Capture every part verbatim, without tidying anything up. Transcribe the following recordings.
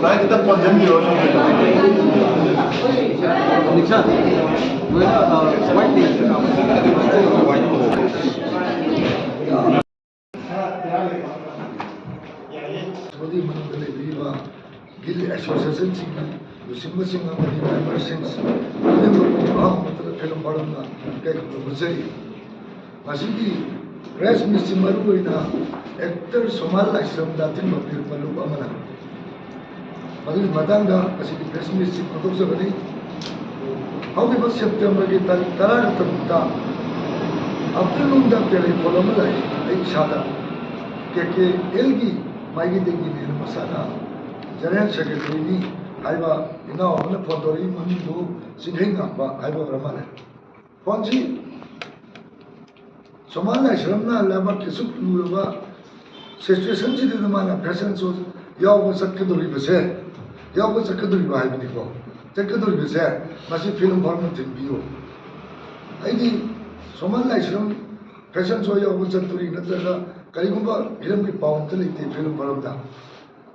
Light ꯈꯤꯇꯪ ꯀꯣꯟꯁꯤꯟꯕꯤꯔꯣ꯫ ꯃꯗꯨꯒꯤ ꯃꯅꯨꯡꯗ ꯂꯩꯕꯤꯔꯤꯕ ꯒꯤꯜ ꯑꯦꯁꯣꯁꯤꯌꯦꯁꯟꯁꯤꯡꯒꯤ ꯂꯨꯆꯤꯡꯕꯁꯤꯡ ꯑꯃꯗꯤ ꯃꯦꯝꯕꯔꯁꯤꯡ ꯈꯨꯗꯤꯡꯃꯛꯄꯨ ꯑꯍꯥꯟꯕ ꯃꯛꯇꯗ ꯐꯤꯂꯝ ꯐꯥꯎꯔꯝꯅ ꯏꯀꯥꯏ ꯈꯨꯝꯅꯕ ꯎꯠꯆꯔꯤ꯫ ꯃꯁꯤꯒꯤ ꯄ꯭ꯔꯦꯁ ꯃꯤꯠꯁꯤ ꯃꯔꯨꯑꯣꯏꯅ ꯑꯦꯛꯇꯔ ꯁꯣꯃꯥ ꯂꯥꯏꯁ꯭ꯔꯝꯗ ꯑꯊꯤꯡꯕ ꯄꯤꯔꯛꯄ ꯂꯨꯞ ꯑꯃꯅ ꯃꯗꯨꯒꯤ ꯃꯇꯥꯡꯗ ꯉꯁꯤꯒꯤ ꯄ꯭ꯔꯦꯁ ꯃꯤꯠꯁꯤ ꯄꯥꯡꯊꯣꯛꯆꯕꯅꯤ꯫ ꯍꯧꯈꯤꯕ ꯁꯦꯞꯇꯦꯝꯕꯔꯒꯤ ꯇꯥꯔꯤꯛ ꯇꯔꯥꯒ ꯇꯔꯨꯛꯇ ꯑꯞꯇꯔꯅꯨꯟꯗ ꯇꯦꯂꯤꯐꯣꯟ ꯑꯃ ꯂꯥꯛꯏ꯫ ꯑꯩ ꯏꯁꯥꯗ ꯀꯦ ꯀꯦ ꯑꯦꯜꯒꯤ ꯃꯥꯏꯀꯩꯗꯒꯤꯅꯦꯅ ꯃꯁꯥꯅ ꯖꯦꯅꯔꯦꯜ ꯁꯦꯀ꯭ꯔꯦꯇꯔꯤꯅꯤ ꯍꯥꯏꯕ ꯏꯅꯥꯎ ꯑꯃꯅ ꯐꯣꯟ ꯇꯧꯔꯛꯏ꯫ ꯃꯃꯤꯡꯗꯨ ꯆꯤꯡꯈꯩꯉꯥꯟꯕ ꯍꯥꯏꯕ ꯑꯣꯏꯔ ꯃꯥꯜꯂꯦ꯫ ꯐꯣꯟꯁꯤ ꯁꯣꯃꯥ ꯂꯥꯏꯁ꯭ꯔꯝꯅ ꯂꯩꯕꯥꯛꯀꯤ ꯑꯁꯨꯛ ꯂꯨꯔꯕ ꯁꯤꯆꯨꯋꯦꯁꯟꯁꯤꯗ ꯃꯥꯅ ꯐꯦꯁꯟ ꯁꯣ ꯌꯥꯎꯕ ꯆꯠꯀꯗꯧꯔꯤꯕꯁꯦ, ꯌꯥꯎꯕ ꯆꯠꯀꯗꯧꯔꯤꯕ ꯍꯥꯏꯕꯅꯤꯀꯣ, ꯆꯠꯀꯗꯧꯔꯤꯕꯁꯦ ꯃꯁꯤ ꯐꯤꯂꯝ ꯐꯥꯎꯔꯝꯅ ꯊꯤꯟꯕꯤꯌꯨ꯫ ꯑꯩꯗꯤ ꯁꯣꯃꯥ ꯂꯥꯏꯁ꯭ꯔꯝ ꯐꯦꯁꯟ ꯁꯣ ꯌꯥꯎꯕ ꯆꯠꯇꯣꯔꯤ ꯅꯠꯇ꯭ꯔꯒ ꯀꯔꯤꯒꯨꯝꯕ ꯐꯤꯂꯝꯒꯤ ꯄꯥꯎ ꯑꯝꯇ ꯂꯩꯇꯦ ꯐꯤꯂꯝ ꯐꯥꯎꯔꯝꯗ꯫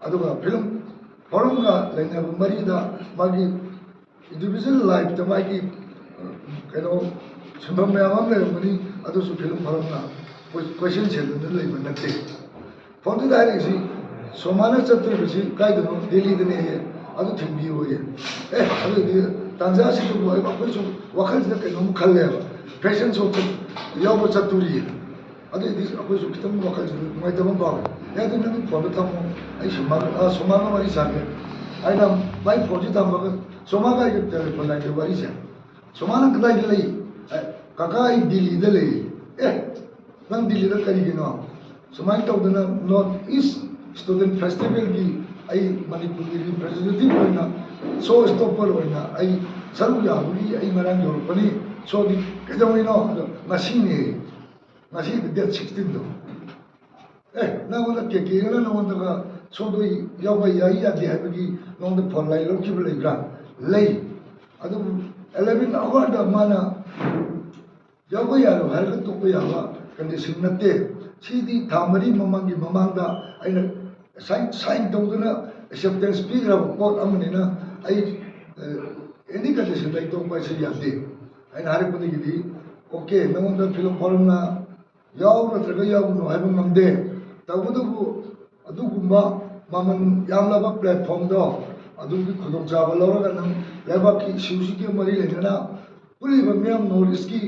ꯑꯗꯨꯒ ꯐꯤꯂꯝ ꯐꯥꯎꯔꯝꯒ ꯂꯩꯅꯕ ꯃꯔꯤꯗ ꯃꯥꯒꯤ ꯏꯟꯗꯤꯚꯤꯖꯨꯋꯦꯜ ꯂꯥꯏꯐꯇ ꯃꯥꯒꯤ, ꯑ, ꯀꯩꯅꯣ, ꯁꯤꯟꯐꯝ ꯃꯌꯥꯝ ꯑꯃ ꯂꯩꯔꯝꯒꯅꯤ꯫ ꯑꯗꯨꯁꯨ ꯐꯤꯂꯝ ꯐꯥꯎꯔꯝꯅ ꯀꯣꯏ-, ꯀꯣꯏꯁꯦꯜ ꯁꯦꯜꯗꯨꯅ ꯂꯩꯕ ꯅꯠꯇꯦ꯫ ꯐꯣꯟꯗꯨꯗ ꯍꯥꯏꯔꯛꯏꯁꯤ, "ꯁꯣꯃꯥꯅ ꯆꯠꯇꯣꯔꯤꯕꯁꯤ ꯀꯥꯏꯗꯅꯣ?" "ꯗꯦꯜꯂꯤꯗꯅꯦꯌꯦ꯫ ꯑꯗꯨ ꯊꯤꯟꯕꯤꯌꯨꯌꯦ"꯫ ꯑꯦ, ꯑꯗꯨꯗꯤ ꯇꯥꯟꯖꯥꯁꯤꯗꯕꯨ ꯑꯩꯈꯣꯏꯁꯨ ꯋꯥꯈꯜꯁꯤꯗ ꯀꯩꯅꯣꯝ ꯈꯜꯂꯦꯕ, ꯐꯦꯁꯟ ꯁꯣ ꯆꯠ-, ꯌꯥꯎꯕ ꯆꯠꯇꯣꯔꯤ꯫ ꯑꯗꯨꯏꯗꯤ ꯑꯩꯈꯣꯏꯁꯨ ꯈꯤꯇꯪ ꯋꯥꯈꯜꯁꯤꯗ ꯅꯨꯡꯉꯥꯏꯇꯕ ꯑꯃ ꯐꯥꯎꯋꯦ꯫ "ꯑꯦ, ꯑꯗꯨ ꯅꯪꯒꯤ ꯐꯣꯟꯗꯣ ꯊꯝꯃꯣ, ꯑꯩ ꯁꯣꯃꯥ, ꯑ, ꯁꯣꯃꯥꯒ ꯋꯥꯔꯤ ꯁꯥꯒꯦ" ꯍꯥꯏꯅ ꯃꯥꯏ ꯐꯣꯟꯁꯤ ꯊꯝꯃꯒ ꯁꯣꯃꯥꯒ ꯑꯩꯒ ꯇꯦꯂꯤꯐꯣꯟ ꯂꯥꯏꯟꯗ ꯋꯥꯔꯤꯁꯦ꯫ "ꯁꯣꯃꯥ, ꯅꯪ ꯀꯗꯥꯏꯗ ꯂꯩ?" "ꯑꯦ, ꯀꯀꯥ, ꯑꯩ ꯗꯤꯜꯂꯤꯗ ꯂꯩ"꯫ "ꯑꯦ, ꯅꯪ ꯗꯤꯜꯂꯤꯗ ꯀꯔꯤꯒꯤꯅꯣ?" "ꯁꯨꯃꯥꯏꯅ ꯇꯧꯗꯅ ꯅꯣꯔꯠ ꯏꯁ ꯁ꯭ꯇꯨꯗꯦꯟ ꯐꯦꯁꯇꯤꯚꯦꯜꯒꯤ ꯑꯩ ꯃꯅꯤꯄꯨꯔꯒꯤ ꯔꯤꯄ꯭ꯔꯖꯦꯟꯇꯦꯇꯤꯚ ꯑꯣꯏꯅ ꯁꯣ ꯁ꯭ꯇꯣꯄꯔ ꯑꯣꯏꯅ ꯑꯩ ꯁꯔꯨꯛ ꯌꯥꯕꯒꯤ ꯑꯩ ꯉꯔꯥꯡ ꯌꯧꯔꯛꯄꯅꯤ꯫ ꯁꯣꯗꯤ ꯀꯩꯗꯧꯉꯩꯅꯣ?" ꯑꯗꯣ, "ꯉꯁꯤꯅꯦ, ꯉꯁꯤ ꯗꯦꯠ ꯁꯤꯛꯁꯇꯤꯟꯗꯣ"꯫ "ꯑꯦ, ꯅꯪꯉꯣꯟꯗ ꯀꯦ ꯀꯦꯅ ꯅꯪꯉꯣꯟꯗꯒ ꯁꯣꯗꯣ ꯌꯥꯎꯕ ꯌꯥꯏ ꯌꯥꯗꯦ ꯍꯥꯏꯕꯒꯤ ꯅꯉꯣꯟꯗ ꯐꯣꯟ ꯂꯥꯏꯟ ꯂꯧꯈꯤꯕ ꯂꯩꯕ꯭ꯔꯥ?" "ꯂꯩ꯫ ꯑꯗꯨꯕꯨ ꯑꯦꯂꯦꯚꯦꯟ ꯑꯋꯥꯔꯗ ꯃꯥꯅ ꯌꯥꯎꯕ ꯌꯥꯔꯣꯏ ꯍꯥꯏꯔꯒ ꯇꯣꯛꯄ ꯌꯥꯕ ꯀꯟꯗꯤꯁꯟ ꯅꯠꯇꯦ꯫ ꯁꯤꯗꯤ ꯊꯥ ꯃꯔꯤ ꯃꯃꯥꯡꯒꯤ ꯃꯃꯥꯡꯗ ꯑꯩꯅ ꯁꯥꯏꯟ ꯁꯥꯏꯟ ꯇꯧꯗꯨꯅ ꯑꯦꯛꯁꯦꯞꯇꯦꯟꯁ ꯄꯤꯈ꯭ꯔꯕ ꯄꯣꯠ ꯑꯃꯅꯤꯅ ꯑꯩ ꯑꯦꯅꯤ ꯀꯟꯗꯤꯁꯟꯗ ꯑꯩ ꯇꯣꯛꯄ ꯍꯥꯏꯁꯤ ꯌꯥꯗꯦ꯫ ꯑꯩꯅ ꯍꯥꯏꯔꯛꯄꯗꯒꯤꯗꯤ ꯑꯣꯀꯦ, ꯅꯉꯣꯟꯗ ꯐꯤꯂꯝ ꯐꯣꯔꯝꯅ ꯌꯥꯎ ꯅꯠꯇ꯭ꯔꯒ ꯌꯥꯎꯒꯅꯨ ꯍꯥꯏꯕ ꯉꯝꯗꯦ꯫ ꯇꯧꯕꯇꯕꯨ ꯑꯗꯨꯒꯨꯝꯕ ꯃꯃꯜ ꯌꯥꯝꯂꯕ ꯄ꯭ꯂꯦꯠꯐꯣꯝꯗꯣ ꯑꯗꯨꯒꯤ ꯈꯨꯗꯣꯡꯆꯥꯕ ꯂꯧꯔꯒ ꯅꯪ ꯂꯩꯕꯥꯛꯀꯤ ꯏꯁꯨꯁꯤꯒꯤ ꯃꯔꯤ ꯂꯩꯅꯅ ꯄꯨꯜꯂꯤꯕ ꯃꯤꯌꯥꯝ ꯅꯣꯔꯠ ꯏꯁꯀꯤ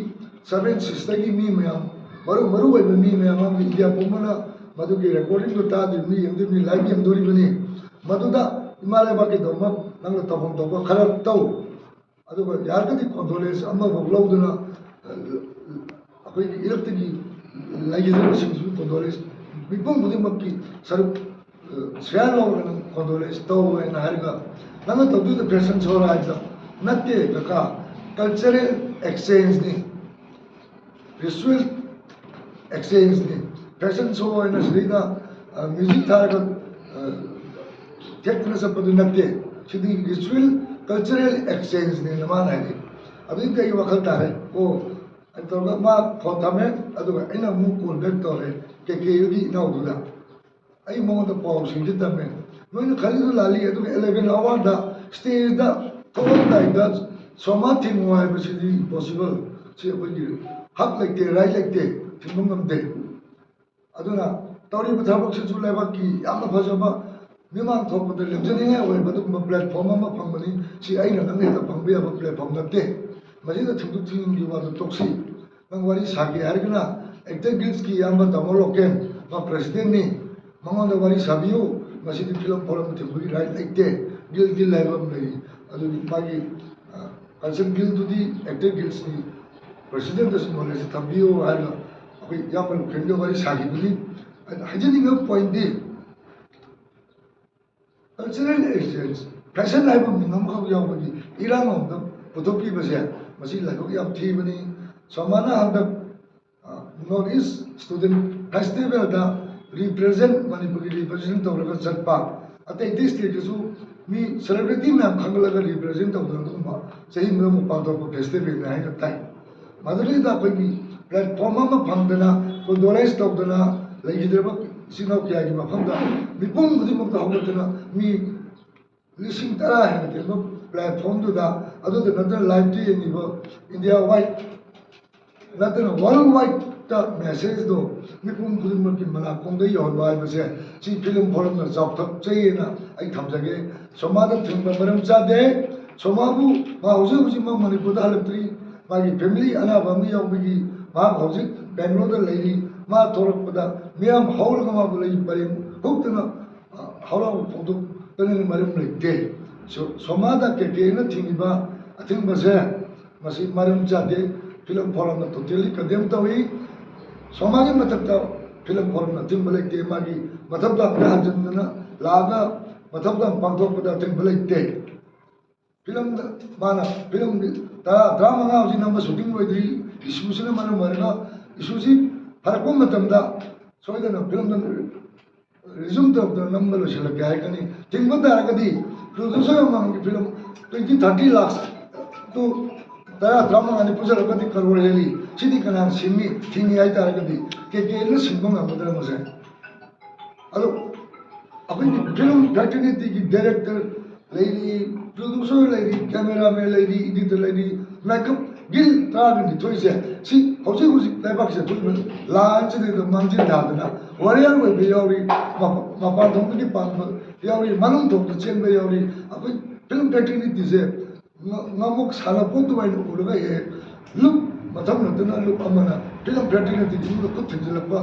ꯁꯚꯦꯟ ꯁꯤꯁꯇꯒꯤ ꯃꯤ ꯃꯌꯥꯝ, ꯃꯔꯨ ꯃꯔꯨ ꯑꯣꯏꯕ ꯃꯤ ꯃꯌꯥꯝ ꯑꯃ ꯏꯟꯗꯤꯌꯥ ꯄꯨꯝꯕꯅ ꯃꯗꯨꯒꯤ ꯔꯦꯀꯣꯔꯗꯤꯡꯗꯨ ꯇꯥꯗꯣꯔꯤꯕꯅꯤ, ꯌꯦꯡꯗꯣꯔꯤꯕꯅꯤ, ꯂꯥꯏꯚ ꯌꯦꯡꯗꯣꯔꯤꯕꯅꯤ꯫ ꯃꯗꯨꯗ ꯏꯃꯥ ꯂꯩꯕꯥꯛꯀꯤꯗꯃꯛ ꯅꯪꯅ ꯇꯧꯐꯝ ꯊꯣꯛꯄ ꯈꯔ ꯇꯧ꯫ ꯑꯗꯨꯒ ꯌꯥꯔꯒꯗꯤ ꯀꯣꯟꯗꯣꯂꯦꯟꯁ ꯑꯃꯐꯥꯎ ꯂꯧꯗꯅ, ꯑ, ꯑꯩꯈꯣꯏꯒꯤ ꯏꯔꯛꯇꯒꯤ ꯂꯩꯈꯤꯗ꯭ꯔꯕꯁꯤꯡꯁꯨ ꯀꯣꯟꯗꯣꯂꯦꯟꯁ ꯃꯤꯄꯨꯝ ꯈꯨꯗꯤꯡꯃꯛꯀꯤ ꯁꯔꯨꯛ, ꯑ, ꯁꯤꯌꯥꯔ ꯂꯧꯔꯒ ꯅꯪ ꯀꯣꯟꯗꯣꯂꯦꯟꯁ ꯇꯧ ꯍꯥꯏꯅ ꯍꯥꯏꯔꯒ, ꯅꯪꯅ ꯇꯧꯗꯣꯏꯗꯣ ꯐꯦꯁꯟ ꯁꯣ ꯍꯥꯏꯕꯗ ꯅꯠꯇꯦ ꯀꯀꯥ, ꯀꯜꯆꯔꯦꯜ ꯑꯦꯛꯁꯆꯦꯟꯖꯅꯤ, ꯔꯤꯆꯨꯋꯦꯜ ꯑꯦꯛꯁꯆꯦꯟꯖꯅꯤ꯫ ꯐꯦꯁꯟ ꯁꯣ ꯍꯥꯏꯅ ꯁꯤꯗꯩꯗ, ꯑ, ꯃ꯭ꯌꯨꯖꯤꯛ ꯊꯥꯔꯒ, ꯑ, ꯊꯦꯛꯇꯅ ꯆꯠꯄꯗꯨ ꯅꯠꯇꯦ꯫ ꯁꯤꯗꯤ ꯔꯤꯆꯨꯋꯦꯜ ꯀꯜꯆꯔꯦꯜ ꯑꯦꯛꯁꯆꯦꯟꯖꯅꯦꯅ ꯃꯥꯅ ꯍꯥꯏꯔꯤ꯫ ꯑꯗꯨꯗꯤ ꯑꯩ ꯋꯥꯈꯜ ꯇꯥꯔꯦ꯫ ꯑꯣ, ꯑꯗꯨ ꯇꯧꯔꯒ ꯃꯥ ꯐꯣꯟ ꯊꯝꯃꯦ, ꯑꯗꯨꯒ ꯑꯩꯅ ꯑꯃꯨꯛ ꯀꯣꯜ ꯕꯦꯛ ꯇꯧꯔꯦ ꯀꯦ ꯀꯦ ꯌꯨꯒꯤ ꯏꯅꯥꯎꯗꯨꯗ꯫ ꯑꯩ ꯃꯉꯣꯟꯗ ꯄꯥꯎꯁꯤꯡꯁꯤ ꯇꯝꯃꯦ꯫ ꯅꯣꯏꯅ ꯈꯜꯂꯤꯗꯨ ꯂꯥꯜꯂꯤ, ꯑꯗꯨꯒ ꯑꯦꯂꯦꯚꯦꯟ ꯑꯋꯥꯔꯗ ꯁ꯭ꯇꯦꯖꯇ ꯊꯣꯛꯂꯝꯗꯥꯏꯗ ꯁꯣꯃꯥ ꯊꯤꯡꯉꯨ ꯍꯥꯏꯕꯁꯤꯗꯤ ꯏꯝꯄꯣꯁꯤꯕꯜ꯫ ꯁꯤ ꯑꯩꯈꯣꯏꯒꯤ ꯍꯛ ꯂꯩꯇꯦ, ꯔꯥꯏꯠ ꯂꯩꯇꯦ, ꯊꯤꯡꯕ ꯉꯝꯗꯦ꯫ ꯑꯗꯨꯅ ꯇꯧꯔꯤꯕ ꯊꯕꯛꯁꯤꯁꯨ ꯂꯩꯕꯥꯛꯀꯤ ꯌꯥꯝꯅ ꯐꯖꯕ, ꯃꯤꯃꯥꯡ ꯊꯣꯛꯄꯗ ꯂꯦꯞꯆꯅꯤꯡꯉꯥꯏ ꯑꯣꯏꯕ ꯑꯗꯨꯒꯨꯝꯕ ꯄ꯭ꯂꯦꯠꯐꯣꯝ ꯑꯃ ꯐꯪꯕꯅꯤ꯫ ꯁꯤ ꯑꯩꯅ ꯅꯪꯅ ꯍꯦꯛꯇ ꯐꯪꯕ ꯌꯥꯕ ꯄ꯭ꯂꯦꯠꯐꯣꯝ ꯅꯠꯇꯦ꯫ ꯃꯁꯤꯗ ꯊꯤꯟꯗꯣꯛ ꯊꯤꯟꯖꯤꯟꯒꯤ ꯋꯥꯗꯨ ꯇꯣꯛꯁꯤ꯫ ꯅꯪ ꯋꯥꯔꯤ ꯁꯥꯒꯦ ꯍꯥꯏꯔꯒꯅ ꯑꯦꯛꯇꯔ ꯒꯤꯜꯁꯀꯤ ꯏꯌꯥꯝꯕ ꯇꯥꯃꯣ ꯂꯣꯀꯦꯟ, ꯃꯥ ꯄ꯭ꯔꯦꯁꯤꯗꯦꯟꯠꯅꯤ, ꯃꯉꯣꯟꯗ ꯋꯥꯔꯤ ꯁꯥꯕꯤꯌꯨ꯫ ꯃꯁꯤꯗꯤ ꯐꯤꯂꯝ ꯐꯣꯔꯝ ꯊꯤꯡꯕꯒꯤ ꯔꯥꯏꯠ ꯂꯩꯇꯦ꯫ ꯒꯤꯜ, ꯒꯤꯜ ꯍꯥꯏꯕ ꯑꯃ ꯂꯩꯔꯤ, ꯑꯗꯨꯒꯤ ꯃꯥꯒꯤ, ꯑ, ꯀꯜꯆꯔ ꯒꯤꯜꯗꯨꯗꯤ ꯑꯦꯛꯇꯔ ꯒꯤꯜꯁꯀꯤ ꯄ꯭ꯔꯦꯁꯤꯗꯦꯟꯠꯇꯁꯨ ꯅꯣꯂꯦꯖꯁꯦ ꯊꯝꯕꯤꯌꯨ ꯍꯥꯏꯔꯒ ꯑꯩꯈꯣꯏ ꯏꯌꯥꯝꯕ ꯂꯣꯀꯦꯟꯒ ꯋꯥꯔꯤ ꯁꯥꯈꯤꯕꯅꯤ꯫ ꯑꯩꯅ ꯍꯥꯏꯖꯅꯤꯡꯉꯤꯕ ꯄꯣꯏꯟꯠꯇꯤ, ꯀꯜꯆꯔꯦꯜ ꯑꯦꯛꯁꯆꯦꯟꯖ, ꯐꯦꯁꯟ ꯍꯥꯏꯕ ꯃꯤꯡ ꯑꯃꯈꯛ ꯌꯥꯎꯕꯒꯤ ꯏꯔꯥꯡ ꯑꯃꯗ ꯄꯨꯊꯣꯛꯈꯤꯕꯁꯦ, ꯃꯁꯤ ꯂꯥꯏꯕꯛ ꯌꯥꯝ ꯊꯤꯕꯅꯤ꯫ ꯁꯣꯃꯥꯅ ꯍꯟꯗꯛ, ꯑ, ꯅꯣꯔꯠ ꯏꯁ ꯁ꯭ꯇꯨꯗꯦꯟꯠ ꯐꯦꯁꯇꯤꯚꯦꯜꯗ ꯔꯤꯄ꯭ꯔꯖꯦꯟꯠ, ꯃꯅꯤꯄꯨꯔꯒꯤ ꯔꯤꯄ꯭ꯔꯖꯦꯟꯠ ꯇꯧꯔꯒ ꯆꯠꯄ, ꯑꯇꯩ ꯑꯇꯩ ꯁ꯭ꯇꯦꯠꯇꯁꯨ ꯃꯤ ꯁꯦꯂꯦꯕ꯭ꯔꯤꯇꯤ ꯃꯌꯥꯝ ꯈꯟꯒꯠꯂꯒ ꯔꯤꯄ꯭ꯔꯖꯦꯟꯠ ꯇꯧꯗꯅ ꯑꯗꯨꯒꯨꯝꯕ ꯆꯍꯤ ꯑꯃꯗ ꯑꯃꯨꯛ ꯄꯥꯡꯊꯣꯛꯄ ꯐꯦꯁꯇꯤꯚꯦꯜꯅꯤ ꯍꯥꯏꯅ ꯇꯥꯏ꯫ ꯃꯗꯨꯗꯩꯗ ꯑꯩꯈꯣꯏꯒꯤ platform ꯑꯃ ꯐꯪꯗꯅ condolence ꯇꯧꯗꯅ ꯂꯩꯈꯤꯗ꯭ꯔꯕ ꯏꯆꯤꯟ ꯏꯅꯥꯎ ꯀꯌꯥꯒꯤ ꯃꯐꯝꯗ ꯃꯤꯄꯨꯝ ꯈꯨꯗꯤꯡꯃꯛꯇ ꯍꯧꯒꯠꯇꯅ ꯃꯤ ꯂꯤꯁꯤꯡ ꯇꯔꯥ ꯍꯦꯟꯅ ꯇꯤꯟꯕ platformꯗꯨꯗ, ꯑꯗꯨꯗ ꯅꯠꯇꯅ liveꯇ ꯌꯦꯡꯉꯤꯕ India wide ꯅꯠꯇꯅ world wideꯇ messageꯗꯣ ꯃꯤꯄꯨꯝ ꯈꯨꯗꯤꯡꯃꯛꯀꯤ ꯃꯅꯥꯀꯣꯡꯗ ꯌꯧꯍꯟꯕ ꯍꯥꯏꯕꯁꯦ ꯁꯤ film forumꯅ ꯆꯥꯎꯊꯣꯛꯆꯩꯌꯦꯅ ꯑꯩ ꯊꯝꯖꯒꯦ꯫ ꯁꯣꯃꯥꯗ ꯊꯤꯡꯕ ꯃꯔꯝ ꯆꯥꯗꯦ꯫ ꯁꯣꯃꯥꯕꯨ ꯃꯥ ꯍꯧꯖꯤꯛ ꯍꯧꯖꯤꯛꯃꯛ ꯃꯅꯤꯄꯨꯔꯗ ꯍꯜꯂꯛꯇ꯭ꯔꯤ꯫ ꯃꯥꯒꯤ family ꯑꯅꯥꯕ ꯑꯃ ꯌꯥꯎꯕꯒꯤ ꯃꯍꯥꯛ ꯍꯧꯖꯤꯛ ꯕꯦꯡꯒ꯭ꯂꯣꯔꯗ ꯂꯩꯔꯤ꯫ ꯃꯥ ꯊꯣꯛꯂꯛꯄꯗ ꯃꯤꯌꯥꯝ ꯍꯧꯔꯒ ꯃꯥꯕꯨ ꯂꯩ ꯄꯔꯦꯡ ꯍꯨꯛꯇꯅ ꯍꯔꯥꯎ ꯐꯣꯡꯗꯣꯛꯇꯅꯤꯡꯉꯥꯏ ꯃꯔꯝ ꯂꯩꯇꯦ꯫ ꯁꯣ-, ꯁꯣꯃꯥꯗ ꯀꯦꯀꯦꯅ ꯊꯤꯡꯉꯤꯕ ꯑꯊꯤꯡꯕꯁꯦ ꯃꯁꯤ ꯃꯔꯝ ꯆꯥꯗꯦ꯫ Film forumꯅ totally condemn ꯇꯧꯏ꯫ ꯁꯣꯃꯥꯒꯤ ꯃꯊꯛꯇ film forumꯅ ꯑꯊꯤꯡꯕ ꯂꯩꯇꯦ꯫ ꯃꯥꯒꯤ ꯃꯊꯧꯗꯥꯡꯗ ꯍꯟꯖꯤꯟꯗꯅ ꯂꯥꯛꯑꯒ ꯃꯊꯧꯗꯥꯡ ꯄꯥꯡꯊꯣꯛꯄꯗ ꯑꯊꯤꯡꯕ ꯂꯩꯇꯦ꯫ Filmꯗ ꯃꯥꯅ filmꯒꯤ ꯇꯔꯥ, ꯇꯔꯥꯃꯉꯥ ꯍꯧꯖꯤꯛ ꯅꯝꯕ shooting ꯂꯣꯏꯗ꯭ꯔꯤ꯫ Issueꯁꯤꯅ ꯃꯔꯝ ꯑꯣꯏꯔꯒ issueꯁꯤ ꯐꯔꯛꯄ ꯃꯇꯝꯗ ꯁꯣꯏꯗꯅ filmꯗ resume ꯇꯧꯗꯅ ꯅꯝꯕ ꯂꯣꯏꯁꯤꯜꯂꯛꯀꯦ ꯍꯥꯏꯔꯛꯀꯅꯤ꯫ ꯊꯤꯡꯕ ꯇꯥꯔꯒꯗꯤ producer ꯑꯃꯃꯝꯒꯤ film twenty thirty lakhs two ꯇꯔꯥ ꯇꯔꯥꯃꯉꯥꯅꯤ ꯄꯨꯖꯔꯒꯗꯤ crore ꯍꯦꯜꯂꯤ꯫ ꯁꯤꯗꯤ ꯀꯅꯥꯅ ꯁꯤꯟꯅꯤ? ꯊꯤꯡꯉꯤ ꯍꯥꯏꯇꯥꯔꯒꯗꯤ ꯀꯦꯀꯦꯅ ꯁꯤꯟꯕ ꯉꯝꯒꯗ꯭ꯔꯥ ꯃꯁꯦ? ꯑꯗꯣ ꯑꯩꯈꯣꯏꯒꯤ film fraternityꯒꯤ director ꯂꯩꯔꯤ, producer ꯂꯩꯔꯤ, cameraman ꯂꯩꯔꯤ, editor ꯂꯩꯔꯤ, makeup guild ꯇꯔꯥꯒ ꯅꯤꯊꯣꯏꯁꯦ ꯁꯤ ꯍꯧꯖꯤꯛ ꯍꯧꯖꯤꯛ ꯂꯩꯕꯥꯛꯁꯤꯗ ꯊꯣꯛꯏꯕ ꯂꯥꯟꯁꯤꯗꯩꯗ ꯃꯥꯡꯖꯤꯜ ꯊꯥꯗꯅ warrior ꯑꯣꯏꯕ ꯌꯥꯎꯔꯤ, ꯃꯄ-, ꯃꯄꯥꯟ ꯊꯣꯡꯗꯒꯤ ꯄꯥꯟꯕ ꯌꯥꯎꯔꯤ, ꯃꯅꯨꯡ ꯊꯣꯡꯗ ꯆꯦꯟꯕ ꯌꯥꯎꯔꯤ꯫ ꯑꯩꯈꯣꯏ film fraternityꯁꯦ ꯉ-, ꯉꯥꯃꯣꯛ ꯁꯥꯟꯅꯄꯣꯠ ꯑꯗꯨꯃꯥꯏꯅ ꯎꯔꯒ ꯍꯦꯛ ꯂꯨꯞ ꯃꯊꯪ ꯅꯠꯇꯅ ꯂꯨꯞ ꯑꯃꯅ film fraternityꯒꯤ ꯏꯃꯨꯡꯗ ꯈꯨꯠ ꯊꯤꯟꯖꯤꯜꯂꯛꯄ,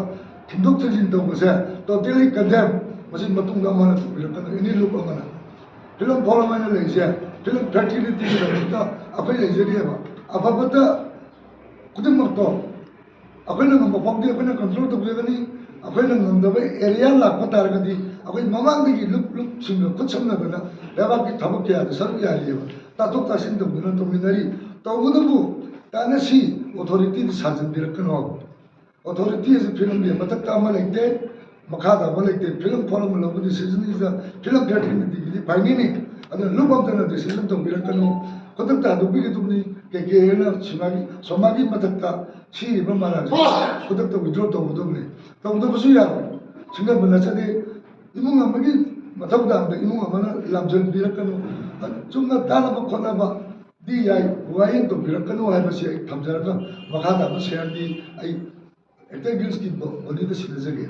ꯊꯤꯟꯗꯣꯛ ꯊꯤꯟꯖꯤꯟ ꯇꯧꯕꯁꯦ totally condemn꯫ ꯃꯁꯤ ꯃꯇꯨꯡꯗ ꯑꯃꯅ ꯇꯧꯕꯤꯔꯛꯀꯅꯨ, any ꯂꯨꯞ ꯑꯃꯅ꯫ Film forum ꯍꯥꯏꯅ ꯂꯩꯔꯤꯁꯦ film fraternityꯒꯤꯗꯃꯛꯇ ꯑꯩꯈꯣꯏ ꯂꯩꯖꯔꯤꯑꯕ꯫ ꯑꯐꯕꯇ ꯈꯨꯗꯤꯡꯃꯛꯇꯣ ꯑꯩꯈꯣꯏꯅ ꯉꯝꯕ ꯐꯥꯎꯗꯤ ꯑꯩꯈꯣꯏꯅ control ꯇꯧꯖꯒꯅꯤ꯫ ꯑꯩꯈꯣꯏꯅ ꯉꯝꯗꯕ area ꯂꯥꯛꯄ ꯇꯥꯔꯒꯗꯤ ꯑꯩꯈꯣꯏ ꯃꯃꯥꯡꯗꯒꯤ ꯂꯨꯞ ꯂꯨꯞꯁꯤꯡꯒ ꯈꯨꯠꯁꯝꯅꯗꯅ ꯂꯩꯕꯥꯛꯀꯤ ꯊꯕꯛ ꯀꯌꯥꯗ ꯁꯔꯨꯛ ꯌꯥꯔꯤꯑꯕ꯫ ꯇꯥꯊꯣꯛ ꯇꯥꯁꯤꯟ ꯇꯧꯗꯨꯅ ꯇꯧꯃꯤꯟꯅꯔꯤ꯫ ꯇꯧꯕꯇꯕꯨ ꯇꯥꯟꯅꯁꯤ, authorityꯗ ꯁꯥꯖꯤꯟꯕꯤꯔꯛꯀꯅꯣ꯫ Authorityꯁꯤ filmꯒꯤ ꯃꯊꯛꯇ ꯑꯃ ꯂꯩꯇꯦ, ꯃꯈꯥꯗ ꯑꯃ ꯂꯩꯇꯦ꯫ Film forum ꯂꯧꯕ decision is the film fraternityꯒꯤꯗꯤ finalꯅꯤ꯫ ꯑꯗꯨꯅ ꯂꯨꯞ ꯑꯝꯇꯅ decision ꯇꯧꯕꯤꯔꯛꯀꯅꯨ꯫ ꯈꯨꯗꯛꯇ ꯍꯟꯗꯣꯛꯄꯤꯒꯗꯕꯅꯤ꯫ ꯀꯦ ꯀꯦ ꯑꯦꯜꯅ ꯁꯣꯃꯥꯒꯤ, ꯁꯣꯃꯥꯒꯤ ꯃꯊꯛꯇ ꯁꯤꯔꯤꯕ ꯃꯔꯥꯜꯁꯦ ꯈꯨꯗꯛꯇ withdraw ꯇꯧꯒꯗꯕꯅꯤ꯫ ꯇꯧꯗꯕꯁꯨ ꯌꯥꯔꯣꯏ꯫ ꯁꯤꯡꯒꯟꯕ ꯅꯠꯆꯗꯦ꯫ ꯏꯃꯨꯡ ꯑꯃꯒꯤ ꯃꯊꯧ ꯇꯥꯕꯗ ꯏꯃꯨꯡ ꯑꯃꯅ ꯂꯥꯝꯖꯟꯕꯤꯔꯛꯀꯅꯨ꯫ ꯆꯨꯝꯅ ꯇꯥꯅꯕ ꯈꯣꯠꯅꯕꯗꯤ ꯌꯥꯏ, ꯋꯥꯌꯦꯜ ꯇꯧꯕꯤꯔꯛꯀꯅꯨ ꯍꯥꯏꯕꯁꯤ ꯑꯩ ꯊꯝꯖꯔꯒ, ꯃꯈꯥ ꯇꯥꯕ ꯁꯦꯌꯔꯗꯤ ꯑꯩ ꯑꯦꯛꯇꯔ ꯒꯤꯜꯁꯀꯤ ꯕꯣ-, ꯕꯣꯗꯤꯗ ꯁꯤꯟꯅꯖꯒꯦ꯫